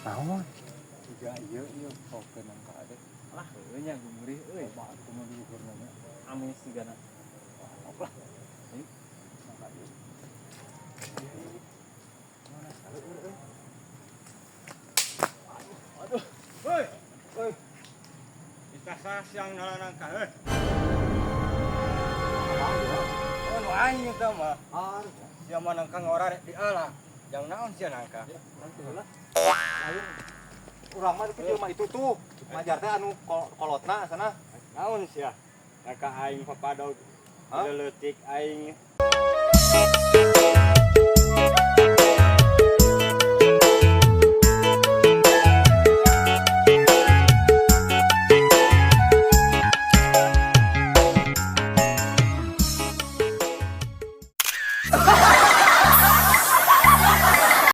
Naon? Tiga ieu ieu pokeun nangka ade. Lah, heueuh nya gumurih euy. Loba atuh mah di luhurna nya. Amis sigana. Wah, lah. Ayo. Nangka ieu. Mana seueur euy. Aduh. Hoi. Hoi. Kita siang nangka heuh. Oh, nu aing eta mah. Sia mah nangka ngora rek diala. Jang naon sia nangka? Nanti lah. Lain urang mah itu jelema itu tuh. Majar teh anu kolotna sana. Naon sia? Nangka aing papadog. Hah? Leutik aing.